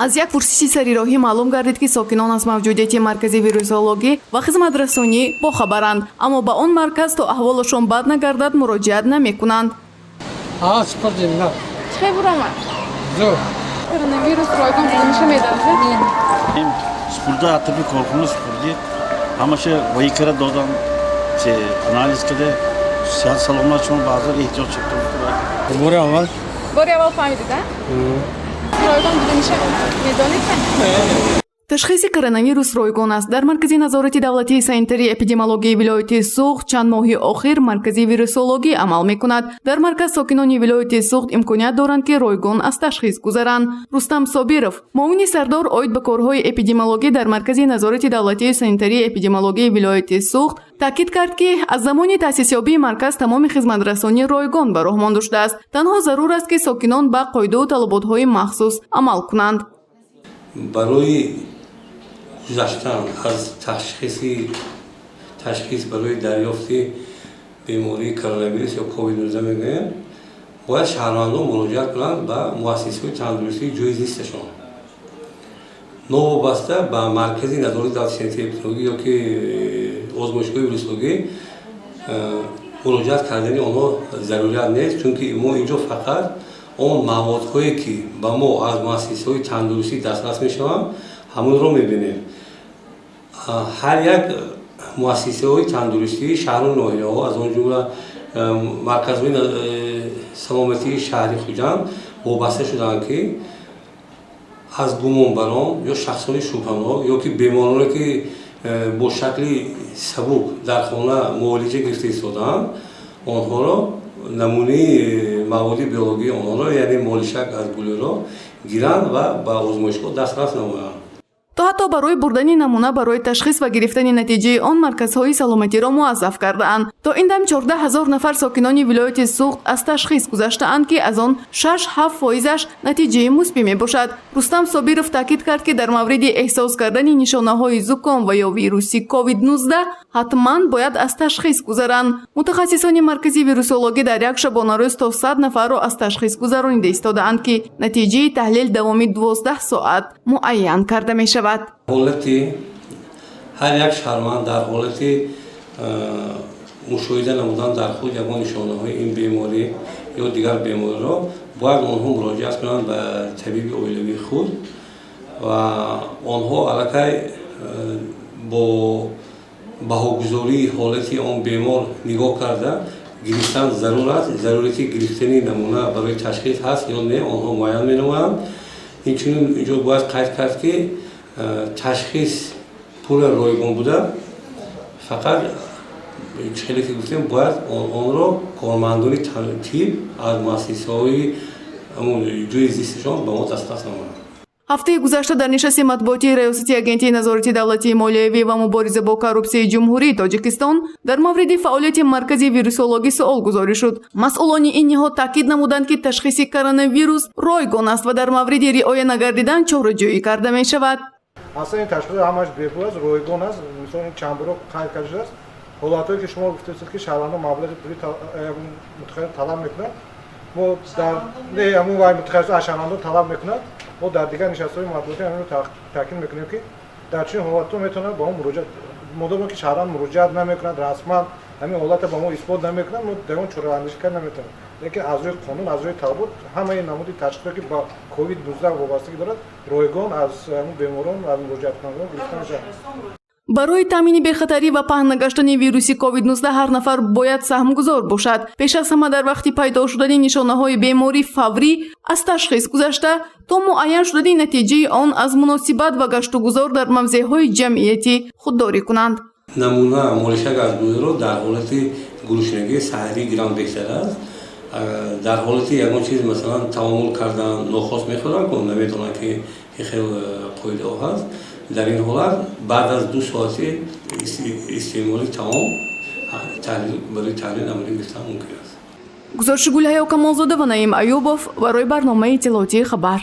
Аз як пурсиши сарироҳӣ маълум гардид, ки сокинон аз мавҷудияти маркази вирусологӣ ва хизматрасонӣ бохабаранд, аммо ба он марказ то аҳволашон бад нагардад, муроҷиат намекунанд. Супурдем на. Чӣ хел буромад? Зур. Коронавирус ройгон буданиша медонед? Супурда, атрофи корхона супурди, ҳамаша ваикара додам, анализ карда, сиҳат саломат шумо баъзан эҳтиёт шуд. Бори аввал. Бори аввал фаҳмидед, а? Ройгон буданиша медонед? Ташхиси коронавирус ройгон аст. Дар Маркази назорати давлатии санитарии эпидемиологияи вилояти Суғд чанд моҳи охир маркази вирусологӣ амал мекунад. Дар марказ сокинони вилояти Суғд имконият доранд, ки ройгон аз ташхис гузаранд. Рустам Собиров, муовини сардор оид ба корҳои эпидемиологӣ дар Маркази назорати давлатии санитарии эпидемиологияи вилояти Суғд, таъкид кард, ки аз замони таъсисёбии марказ тамоми хизматрасонӣ ройгон ба роҳ монда шудааст. Танҳо зарур аст, ки сокинон ба қоидаву талаботҳои махсус амал кунанд. Барои гузаштан аз ташхис барои дарёфти бемории коронавирус ё ковид-19 мегӯем, бояд шаҳрвандон муроҷиат кунанд ба муассисаҳои тандурустии ҷои зисташон. Новобаста ба Маркази назорати давлати санитарии эпидемиологӣ ё ки озмоишгоҳи вирусологӣ муроҷиат кардани онҳо зарурият нест, чунки мо инҷо фақат он маводҳое, ки ба мо аз муассисаҳои тандурустӣ дастрас мешаванд, ҳамонро мебинем. Ҳар як муассисаҳои тандурустии шаҳру ноҳияҳо, аз он ҷумла марказҳои саломатии шаҳри Хуҷанд, вобаста шудаанд, ки аз гумонбарон ё шахсони шубҳанок ё ки бемороне, ки бо шакли сабук дар хона муолиҷа гирифта истодаанд, онҳоро намунаи маводи биологии онҳоро, яъне молишак аз гулӯро гиранд ва ба озмоишгоҳ дастрас намоянд. То ҳатто барои бурдани намуна барои ташхис ва гирифтани натиҷаи он марказҳои саломатиро муаззаф кардаанд. То ин дам 14 000 нафар сокинони вилояти Суғд аз ташхис гузаштаанд, ки аз он 6-7 фоизаш натиҷаи мусбӣ мебошад. Рустам Собиров таъкид кард, ки дар мавриди эҳсос кардани нишонаҳои зуком ва ё вируси ковид-19 ҳатман бояд аз ташхис гузаранд. Мутахассисони маркази вирусологӣ дар як шабонарӯз то 100 нафарро аз ташхис гузаронида истодаанд, ки натиҷаи таҳлил давоми 12 соат муайян карда мешавад. Ҳолати ҳар як шаҳрванд дар ҳолати мушоҳида намудан дар худ ягон нишонаҳои ин беморӣ ё дигар бемориро, бояд онҳо муроҷиат кунанд ба табиби оилавии худ ва онҳо аллакай бо баҳогузории ҳолати он бемор нигоҳ карда, гирифтан зарур аст, зарурияти гирифтани намуна барои ташхис ҳаст ё не, онҳо муайян менамоянд. Инчунин инҷо бояд қайд кард, ки ташхис пурра ройгон буда, фақат хеле ки гуфтем, бояд онро кормандони тиб аз муассисаҳои ҷои зисташон ба мо дастрас намоянд. Ҳафтаи гузашта дар нишасти матбуотии Раёсати Агентии назорати давлатии молиявӣ ва мубориза бо коррупсияи Ҷумҳурии Тоҷикистон дар мавриди фаъолияти маркази вирусологӣ суол гузорӣ шуд. Масъулони ин ниҳод таъкид намуданд, ки ташхиси коронавирус ройгон аст ва дар мавриди риоя нагардидан чораҷӯӣ карда мешавад. Аслан ин ташхис ҳамаш бепул аст, ройгон аст. Мисол, ин чанд боро қайд карда шудааст. Ҳолатҳое, ки шумо гуфтед, ки шаҳрвандон маблағи пулӣ мутахассис талаб мекунад, мо дар не, ҳамун вай мутахассис аз шаҳрвандон талаб мекунад. Мо дар дигар нишастҳои матбуотӣ ҳаминро таъкид мекунем, ки дар чунин ҳолатҳо метавонад ба мо муроҷиат. Модоме ки шаҳрванд муроҷиат намекунад, расман ҳамин ҳолатро ба мо исбот намекунад, мо дар он чораандешӣ карда наметавонем. Лекин аз рӯи қонун, аз рӯи талабот, ҳамаи намуди ташхисҳое, ки ба ковид-19 вобастагӣ дорад, ройгон аз беморон, аз муроҷиаткунандагон гирифта мешавад. Барои таъмини бехатарӣ ва паҳн нагаштани вируси ковид-19 ҳар нафар бояд саҳмгузор бошад. Пеш аз ҳама, дар вақти пайдо шудани нишонаҳои беморӣ фаврӣ аз ташхис гузашта, то муайян шудани натиҷаи он аз муносибат ва гаштугузор дар мавзеъҳои ҷамъиятӣ худдорӣ кунанд. Намуна молишак аз гулӯро дар ҳолати гуруснагӣ саҳарӣ гиран беҳтар аст. Дар ҳолати ягон чиз, масалан, таомул кардан, нохост мехӯранд, намедонанд, ки ин хел қоидаҳо ҳаст, дар ин ҳолат баъд аз 2 соати истеъмоли таом барои таҳлил намуна гирифтан мумкин аст. Гузориши Гулҳаё Камолзода ва Наим Аюбов барои барномаи иттилоотии «Хабар».